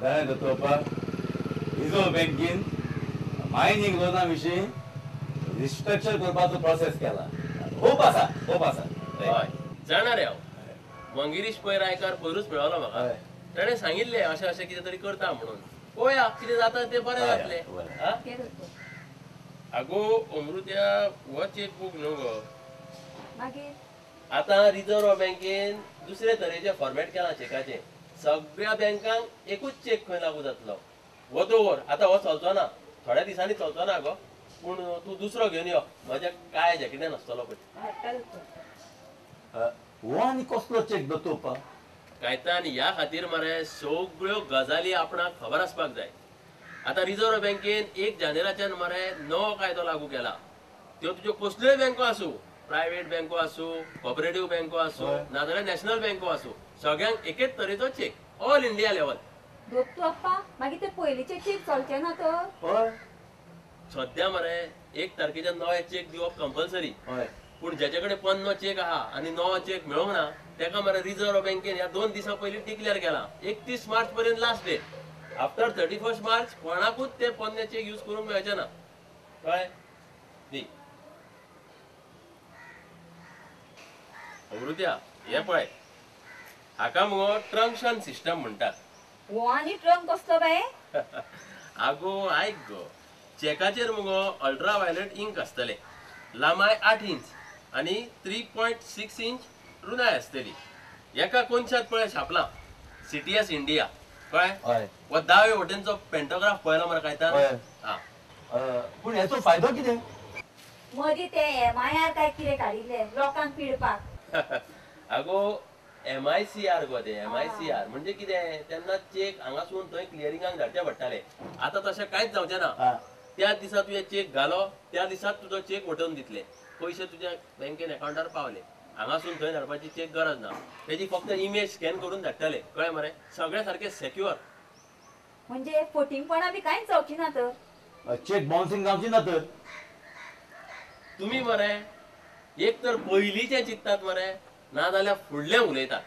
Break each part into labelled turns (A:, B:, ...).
A: जाणा दत्तू, रिझर्व बँकेन मायनिंग लोना विशीं रिस्ट्रक्चर करपाचो प्रोसेस केला. होप आसा, होप आसा.
B: हय जाणा रे हांव. मंगिरीश पै रायकार पयरूच मेळलो म्हाका. ताणें सांगिल्लें अशें अशें कितें तरी करता म्हणून. पळोवया कितें जाता तें बरें जातलें. आगो अमृत्या, हो चेक बूक न्हू गो. आतां रिझर्व बँकेन दुसरे तरेचें फॉर्मेट केलां चेकाचें. सगळ्या बँकांक एकूच चेक खंय लागू जातलो. हो दवर आतां, हो चलचो ना, थोड्या दिसांनी चलचो ना गो. पूण तूं दुसरो घेवन यो, म्हज्या काळ्या जॅकेटान आसतलो पळय.
A: हो आनी कसलो चेक दत्तू?
B: कायतान ह्या खातीर मरे सगळ्यो गजाली आपणाक खबर आसपाक जाय. आतां रिझर्व बँकेन 1 जानेराच्यान मरे नवो कायदो लागू केला. त्यो तुज्यो कसल्योय बँको आसूं, प्रायवेट बँको आसूं, कॉपरेटीव बँको आसूं, नाजाल्यार नॅशनल बँको आसूं, सगळ्यांक एकेच तरेचो check, all India level.
C: Dattu Appa, मागीर ते पयलींचे चेक चलचे ना तर?
B: सद्या मरे 1 तारखेच्यान नवे चेक दिवप कंपल्सरी. पूण ज्याचे कडेन पोन्नो चेक आहा आनी नवो चेक मेळोंक ना तेका मरे रिझर्व बँकेन ह्या 2 दिसां पयलीं डिक्लेअर केला. 31 मार्च पर्यंत लास्ट डेट. आफ्टर 31 मार्च कोणाकूच ते पोन्ने चेक यूज करूंक मेळचे ना. कळ्ळें? दी अमृत्या, हे पळय, हाका मुगो ट्रंक्शन सिस्टम म्हणटात.
C: हो आनी ट्रंक कसलो बाये?
B: आगो आयक गो, चेकाचेर मुगो अल्ट्रा वायलेट इंक आसतलें. लांबाय 8 इंच आनी 3.6 इंच रुंदाय आसतली. एका कोनशांत पळय छापलां CTS India. कळ्ळें? हो दावे वटेनचो पेंटोग्राफ पळयलो मरे कायतान? हा.
A: पूण हेचो फायदो कितें?
C: मदीं ते MIR काय कितें काडिल्ले लोकांक पिडपाक.
B: आगो MICR गो ते, MICR म्हणजे कितें, तेन्ना चेक हांगासून थंय क्लियरिंगाक धाडचे पडटाले. आतां तशें कांयच जावचें ना. त्या दिसा तुवें चेक घालो त्या दिसाच तुजो चेक वटोवन दितले. पयशे तुज्या बँकेन अकावंटार पावले. हांगासून थंय धाडपाची चेक गरज ना. तेजी फक्त इमेज स्कॅन करून धाडटले. कळ्ळें मरे? सगळें सारकें सेक्युअर.
C: म्हणजे फटींगपणां बी कांयच जावची ना तर?
A: चेक बाउन्सिंग जावची ना तर?
B: तुमी मरे एक तर पयलींचें चिंततात मरे, ना जाल्यार फुडलें उलयतात.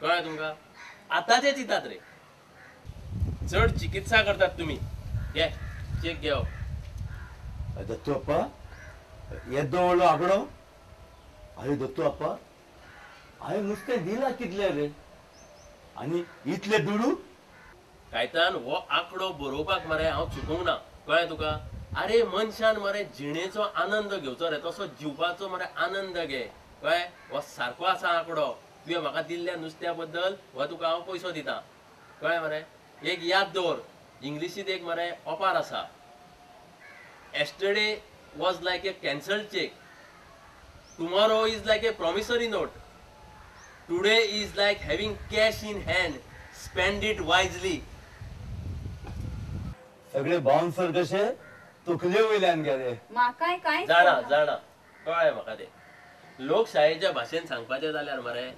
B: कळ्ळें तुमकां? आतांचें चिंतात रे. चड चिकित्सा करतात तुमी. घे चेक घेव.
A: दत्तू अप्पा, येदो व्हडलो आंकडो. आरे दत्तू अप्पा, हांवें नुस्तें दिलां कितलें रे आनी इतले दुडू?
B: कायतान, हो आंकडो बरोवपाक मरे हांव चुकोंक ना. कळ्ळें तुका? अरे मनशान मरे जिणेचो आनंद घेवचो रे, तसो जिवपाचो मरे आनंद घे. कळ्ळें? हो सारको आसा आंकडो. तुवें म्हाका दिल्ल्या नुस्त्या बद्दल हो तुका हांव पयसो दिता. कळ्ळें मरे? एक याद दवर, इंग्लिशींत एक मरे ओपार आसा, Yesterday was like a cancelled cheque, tomorrow is like a promissory note, today is like having cash in hand, spend it wisely.
A: सगळे बाउन्सर कशे तुकले वयल्यान गेले.
C: म्हाकाय कांय
B: जाणा जाणा, कळ्ळें म्हाका तें. लोकशायेच्या भाशेन सांगपाचें जाल्यार मरे,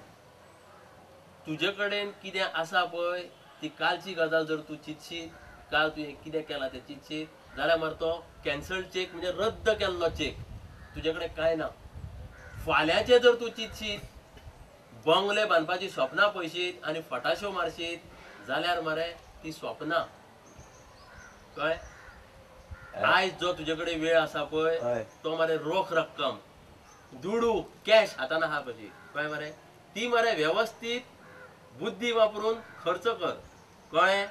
B: तुजे कडेन कितें आसा पळय ती कालची गजाल जर तूं चिंतशीत, काल तुवें कितें केलां तें चिंतशीत जाल्यार मरे तो कॅन्सल्ड चेक म्हणजे रद्द केल्लो चेक, तुजे कडेन कांय ना. फाल्यांचें जर तूं चिंतशीत, बंगले बांदपाची स्वप्नां पळयशीत आनी फटाश्यो मारशीत जाल्यार मरे ती स्वप्नां. कळ्ळें? आयज जो तुजे कडेन वेळ आसा पळय तो मरे रोख रक्कम, दुडू, कॅश हातान आहा पळय. कळ्ळें मरे? ती मरे वेवस्थीत बुद्धी वापरून खर्च कर. कळ्ळें?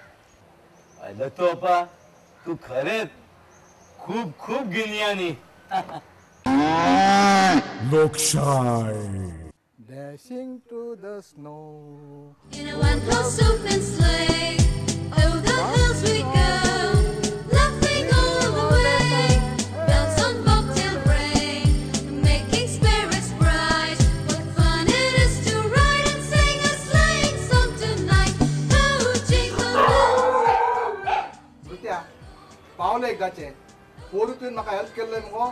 A: दत्तू अप्पा, तूं खरेंच खूब खूब गिन्यानी.
D: Lokshahi.
E: Dashing to the snow
F: in a one-horse open sleigh. Oh, the hills we go, laughing all the way. Bells on bobtail ring, making spirits bright. What fun it is to ride and sing a sleighing song tonight. Oh, jingle bells.
E: Nrutya, पावलें एकदाचें. पोरू तुवें म्हाका help केल्लें मुगो,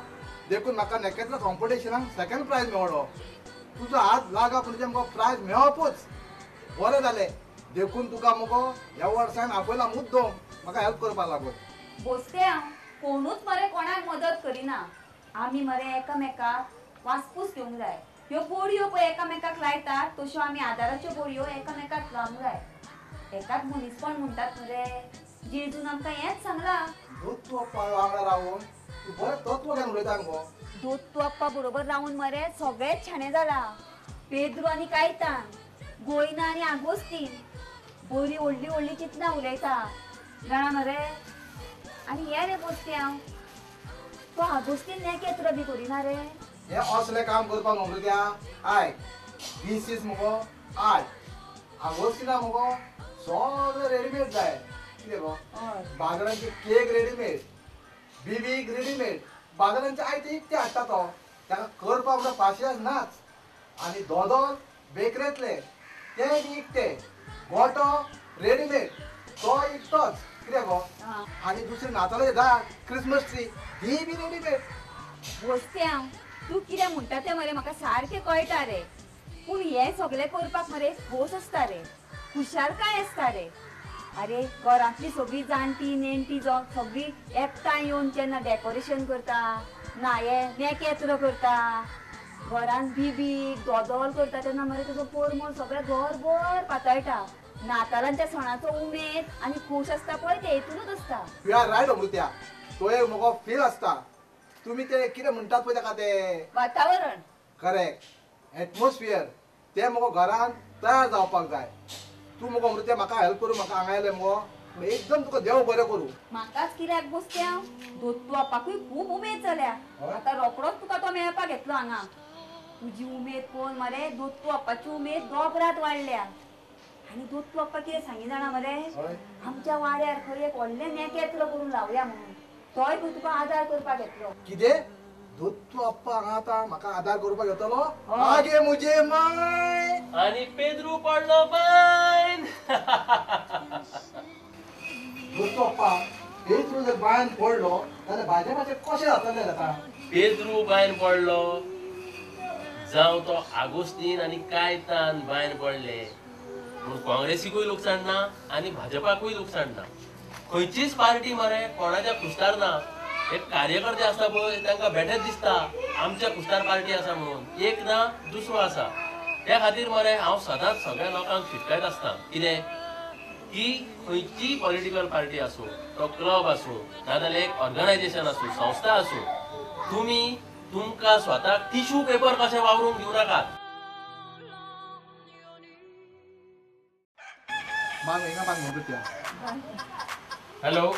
E: देखून म्हाका नॅकेतल्या कॉम्पिटिशनाक second prize मेळ्ळो. तुजो हात लागप म्हणजे मुगो प्रायज मेळपूच. बरें जालें, देखून तुका मुगो ह्या वर्सान आपयला मुद्दम म्हाका हेल्प करपाक लागून.
C: भोसते हांव, कोणूच मरे कोणाक मदत करिना. आमी मरे एकामेकाक वासपूस घेवंक जाय. ह्यो बोडयो पळय एकामेकाक लायतात तश्यो आमी आदाराच्यो बोडयो एकामेकाक लावंक जाय. एकाच मनीसपण म्हणटात मरे. जेजून आमकां हेंच सांगलां.
E: दत्तू अप्पा वांगडा रावून तूं बरें तत्व घेवन उलयता मुगो.
C: दत्तू अप्पा बरोबर रावून मरे सगळेच शाणे जाला. पेद्रू आनी कायतान, गोयना आनी आगोस्तीन बरी व्हडली व्हडली चिंतनां उलयता जाणा मरे. आनी हे रे बोस्त्यांव, तो आगोस्तीन नेकेत्र बी करिना रे.
E: हे असलें काम करपाक अमृत्या आयक, दीस is मुगो आर्ट. आगोस्तीना मुगो सगळें रेडीमेड जाय. कितें गो, बाजारांचे केक रेडीमेड, बिबीक रेडीमेड, बाजारांचे आयते इकते हाडटा तो. ताका करपाक म्हणल्यार पाशियेंस नाच. आनी दोदोल बेकरेंतले ते बी इकते, गोटो रेडीमेड तो इकतोच. कितें गो, आनी दुसरे नातालाचे झाड, क्रिसमस ट्री ती बी रेडीमेड.
C: बोस्त्यांव, तूं कितें म्हणटा तें मरे म्हाका सारकें कळटा रे. पूण हें सगळें करपाक मरे खोस आसता रे, खुशालकाय आसता रे. अरे घरांतली सगळीं जाणटी नेणटी सगळीं एकठांय येवन जेन्ना डेकोरेशन करता, ना हे नेकेत्र करता, घरांत बिबीक दोदोल करता तेन्ना मरे तुजो पोरमोल सगळें घरभर पातळटा. नातालांच्या सणाचो उमेद आनी खोस आसता पळय ते हेतूनच आसता.
E: You R right अमृत्या. तो एक मुगो फील आसता. तुमी ते कितें म्हणटात पळय ताका ते
C: वातावरण.
E: करेक्ट, एटमॉस्फियर ते मुगो घरान तयार जावपाक जाय. तूं मुगो अमृत्या म्हाका हेल्प करूं, म्हाका हांगा आयलें मुगो एकदम तुका देव बरें करूं.
C: म्हाकाच कित्याक बोस्त्यांव, दत्तू अप्पाकूय खूब उमेद जाल्या. आतां रोकडोच तुका तो मेळपाक येतलो हांगा. तुजी उमेद पळोवन मरे दत्तू अप्पाची उमेद दोबरात वाडल्या. आनी दत्तू अप्पा कितें सांगी जाणा मरे, आमच्या वाड्यार खंय एक व्हडलें नेकेत्र करून लावया म्हणून. तोय खंय तुका आदार करपाक येतलो.
E: कितें, दत्तू अप्पा हांगा आतां म्हाका आदार करपाक येतलो? आगे मुजे माय.
B: आनी पेद्रू पडलो बायन.
E: दत्तू अप्पा, पेद्रू जर बायन पडलो जाल्यार भाजपाचें कशें जातलें आतां?
B: पेद्रू बायन पडलो जावं तो आगोस्तीन आनी कायतान बायन पडले म्हूण काँग्रेसीकूय लुकसाण ना आनी भाजपाकूय लुकसाण ना. खंयचीच पार्टी मरे कोणाच्या खुस्तार ना. एक कार्यकर्ते आसता पळय तांकां बेठेच दिसता आमच्या खुस्तार पार्टी आसा म्हणून, एक ना दुसरो आसा. त्या खातीर मरे हांव सदांच सगळ्या लोकांक शिटकायत आसता कितें की खंयचीय पॉलिटिकल पार्टी आसूं, तो क्लब आसूं, नाजाल्यार एक ऑर्गनायझेशन आसूं, संस्था आसूं, तुमी तुमकां स्वताक टिश्यू पेपर कशें वावरूंक दिवं नाकात. हॅलो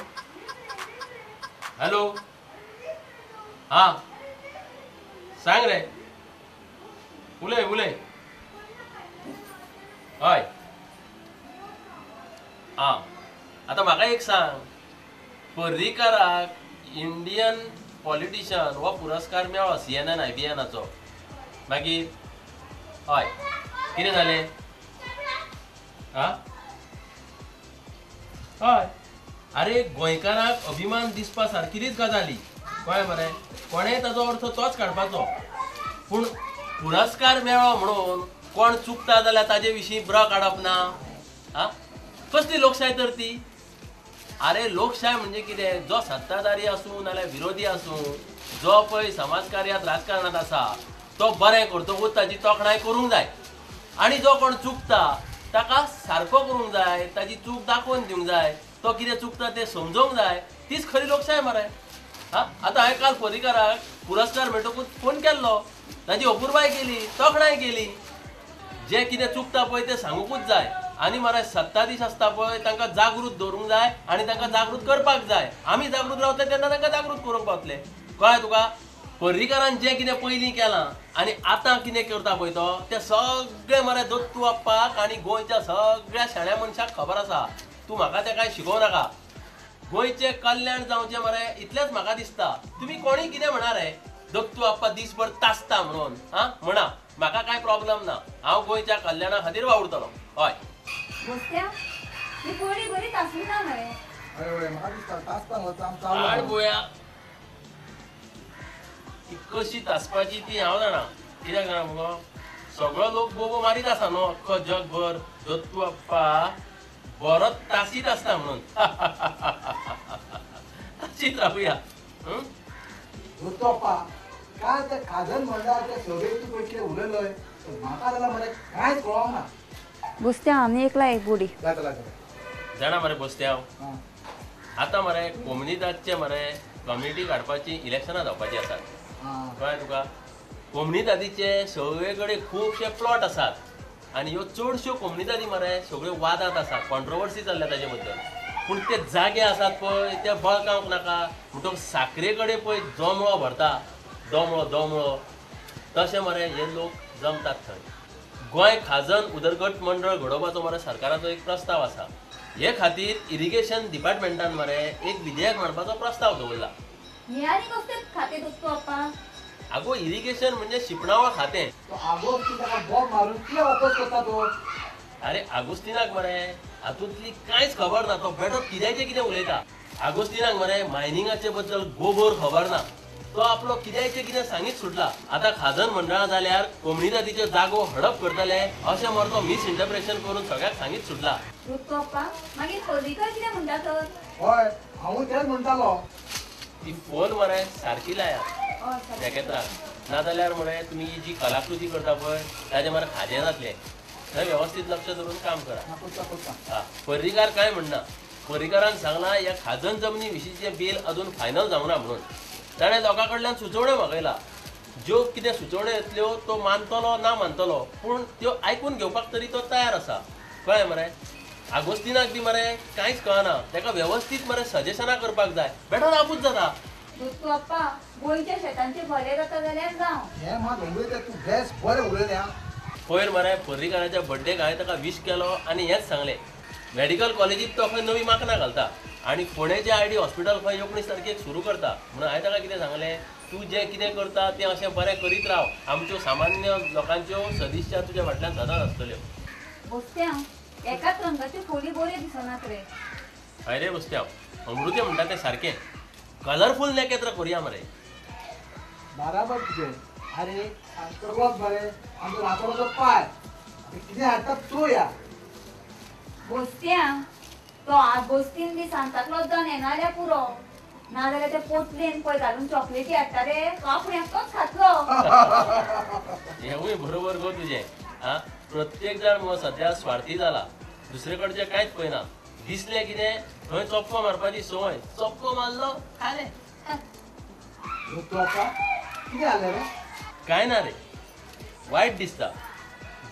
B: हॅलो, हां सांग रे, उलय उलय. हय आं, आतां म्हाका एक सांग, पर्रीकाराक इंडियन पॉलिटिशन हो पुरस्कार मेळ्ळो CNN IBNाचो, मागीर हय कितें जालें? आं हय, अरे गोंयकाराक अभिमान दिसपा सारकीच गजाली, कळ्ळें मरे? कोणेय ताजो अर्थ तोच काडपाचो. पूण पुरस्कार मेळ्ळो म्हणून कोण चुकता जाल्यार ताजे विशीं ब्र काडप ना. आं, कसली लोकशाय तर ती? अरे लोकशाय म्हणजे कितें, जो सत्ताधारी आसूं नाल्यार विरोधी आसूं, जो पळय समाजकार्यांत राजकारणांत आसा तो बरें करतकूच ताजी तोखणाय करूंक जाय, आनी जो कोण चुकता ताका सारको करूंक जाय, ताजी चूक दाखोवन दिवंक जाय, तो कितें चुकता तें समजोवंक जाय. तीच खरी लोकशाय मरे. हां, आतां हांवें काल पर्रीकाराक पुरस्कार मेळटकूच फोन केल्लो, ताजी अपुरबाय केली, तोखणाय केली. जें कितें चुकता पळय तें सांगूकूच जाय. आनी मरे सत्ताधीश आसता पळय तांकां जागृत दवरूंक जाय आनी तांकां जागृत करपाक जाय. आमी जागृत रावतले तेन्ना तांकां जागृत करूंक पावतले. कळ्ळें तुका? पर्रीकारान जें कितें पयलीं केलां आनी आतां कितें करता पळय तो, तें सगळें मरे दत्तू अप्पाक आनी गोंयच्या सगळ्या शाण्या मनशाक खबर आसा. तूं म्हाका तें कांय शिकोवं नाका. गोंयचें कल्याण जावचें मरे इतलेंच म्हाका दिसता. तुमी कोणीय कितें म्हणा रे, दत्तू अप्पा दीसभर तासता म्हणून, आं म्हणा, म्हाका कांय प्रॉब्लम ना. हांव गोंयच्या कल्याणा खातीर वावुरतलो. हय ती कशी तासपाची ती हांव जाणा. कित्याक जाणा मुगो, सगळो लोक बोबो मारीत आसा न्हू अख्खो जगभर दत्तू अप्पा बरो तासीत आसता म्हणून. तासीत रावया.
E: दत्तू अप्पा काल त्या खाजन मंडळाच्या सभेक तूं पळय कितें उलयलोय म्हाका जाल्यार मरे कांयच कळोंक ना.
C: बोस्त्यांव आनी एकला एक बोडी.
E: जाता जाता.
B: जाणा मरे बसत्याव आतां मरे कोमुनिदादचे मरे कम्युनिटी काडपाची इलेक्शनां जावपाची आसात. कळ्ळें तुका? कोमुनिदादीचे सगळे कडेन खुबशे प्लॉट आसात आनी ह्यो चडश्यो कोमुनिदादी मरे सगळ्यो वादांत आसात, कॉन्ट्रोवर्सी चल्ल्या ताजे बद्दल. पूण ते जागे आसात पळय ते बळकावंक नाका म्हणटकच साखरे कडेन पळय जोमळो भरता, दोमळो दोमळो तशें मरे हे लोक जमतात थंय. गोंय खाजन उदरगत मंडळ घडोवपाचो मरे सरकाराचो एक प्रस्ताव आसा. हे खातीर इरिगेशन डिपार्टमेंटान मरे एक विधेयक मांडपाचो प्रस्ताव दवरला.
C: हे आनी कसलें खातें दोस्तो आप्पा?
B: आगो इरिगेशन म्हणजे शिंपणावळ खातें. अरे आगोस्तिनाक मरे हातूंतली कांयच खबर ना, तो बेठो कित्याचें कितें उलयता. आगोस्तिनाक मरे मायनिंगाचे बद्दल गोबोर खबर ना, तो आपलो कित्याचें कितें सांगीत सुटला. आतां खाजन मंडळां जाल्यार कोमुनिदादीच्यो जागो हडप करतले अशें मरे तो मिसइंटरप्रेशन करून सगळ्याक सांगीत सुटला.
C: मागीर पर्रीकर कितें म्हणटा तर?
E: हय हांवूय तेंच म्हणटालो.
B: ती फोन मरे सारकी लायात नखेत्राक, नाजाल्यार मरे तुमी जी कलाकृती करता पळय ताजें मरे खाजें जातलें. थंय वेवस्थीत लक्ष धरून काम करा. हा, पर्रीकार कांय म्हणना. पर्रीकारान सांगलां ह्या खाजन जमनी विशींचें बील अजून फायनल जावना म्हणून. ताणें लोकां कडल्यान सुचोवण्यो मागयला. ज्यो कितें सुचोवण्यो येतल्यो तो मानतलो ना मानतलो, पूण त्यो आयकून घेवपाक तरी तो तयार आसा. कळ्ळें मरे? आगोस्तिनाक बी मरे कांयच कळना, ताका वेवस्थीत मरे सजेशनां करपाक जाय. बेठो आबूज जाता.
C: दोस्तो आप्पा गोंयच्या शेतांचें बरें जाता जाल्यार जावं.
E: हें मात उलयता तूं बेस बरें उलयलें.
B: पयर मरे पर्रीकाराच्या बड्डेक हांवें ताका विश केलो आनी हेंच सांगलें, मेडिकल कॉलेजीत तो खंय नवी माकनां घालता आनी फोंडेचें आयडी हॉस्पिटल खंय 19 तारखेक सुरू करता. म्हणून हांवें ताका कितें सांगलें, तूं जें कितें करता तें अशें बरें करीत राव, आमच्यो सामान्य लोकांच्यो सदिच्छा तुज्या फाटल्यान सदांच आसतल्यो.
C: बसत्याव एकाच रंगाच्यो फोली बऱ्यो दिसनात रे.
B: हय रे बसत्याव, अमृतें म्हणटा तें सारकें, कलरफूल नखेत्र करुया मरे.
E: बराबर तुजें. अरे सांताक्लॉज मरे आमचो रातोडोचो पाय कितें हाडटा चोया.
C: बसत्या तो आगोस्तीन बी सांताक्लॉज जावन येना जाल्यार पुरो, नाजाल्यार ते पोटलेन पळय घालून चॉकलेटी हाडटा रे, तो आपूण एकटोच खातलो.
B: हेंवूय बरोबर गो तुजें. आं, प्रत्येक जाण मुगो सद्या स्वार्थी जाला, दुसरे कडचें कांयच पळयना. दिसलें कितें थंय चपको मारपाची संवय, चपको मारलो खालें.
E: कितें जालें रे?
B: कांय ना रे, वायट दिसता.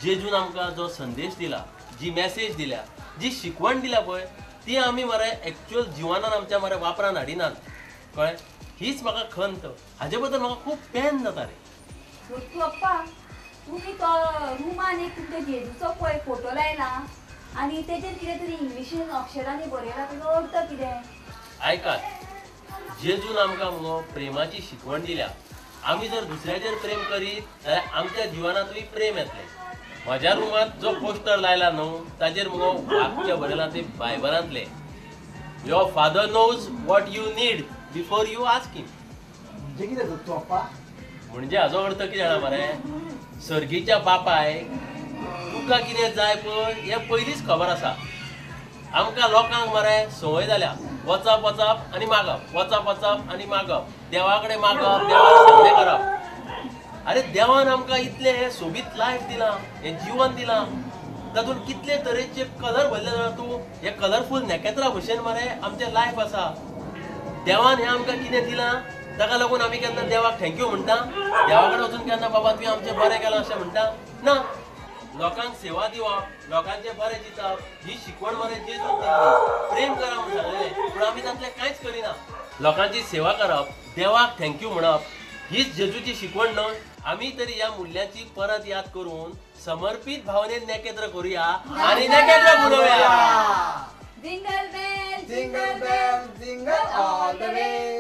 B: जेजून आमकां जो संदेश दिला, जी मॅसेज दिल्या, जी शिकवण दिल्या पळय, ती आमी मरे एक्चुअल जिवनान आमच्या मरे वापरान हाडिनात. कळ्ळें? हीच म्हाका खंत, हाजे बद्दल म्हाका खूब पेन जाता रे.
C: दोस्तू आप्पा तुमी तो रुमान एक तुमच्या जेजूचो पळय फोटो लायला आनी तेजेर कितें तरी इंग्लिशीन अक्षरांनी बरयला, ताजो अर्थ कितें?
B: आयकात, जेजून आमकां मुगो प्रेमाची शिकवण दिल्या. आमी जर दुसऱ्याचेर प्रेम करीत जाल्यार आमच्या जिवनांतूय प्रेम येतलें. म्हज्या रुमांत जो पोस्टर लायला न्हू ताजेर मुगो वाक्य बरयलां तें बायबलांतलें, your father knows what you need before you ask him.
E: म्हणजे कितें दोस्तू आप्पा?
B: म्हणजे हाजो अर्थ कितें जाणा मरे, सर्गीच्या बापायक तुका कितें जाय पळय हें पयलींच खबर आसा. आमकां लोकांक मरे संवय जाल्या वचप वचप आनी मागप, वचप वचप आनी मागप, देवा कडेन मागप, देवाक सांगणें करप. अरे देवान आमकां इतलें हें सोबीत लायफ दिलां, हें जीवन दिलां, तातूंत कितले तरेचे कलर भरले जाणा तूं. हे कलरफूल नखेत्रां भशेन मरे आमचें लायफ आसा. देवान हें आमकां कितें दिलां ताका लागून आमी केन्ना देवाक thank you म्हणटा? देवा कडेन वचून केन्ना बाबा तुवें आमचें बरें केलां अशें म्हणटा? ना. लोकांक सेवा दिवप, लोकांचें बरें चिंतप ही शिकवण मरे जेजून दिल्ली. प्रेम करा म्हूण सांगलेलें, पूण आमी तातलें कांयच करिना. लोकांची सेवा करप, देवाक thank you म्हणप हीच जेजूची शिकवण न्हय? आमी तरी ह्या मुल्याची परत याद करून समर्पीत भावनेन नखेत्र करुया आनी नखेत्र मनोवया.
C: Jingle bell,
E: jingle bell, jingle all the way.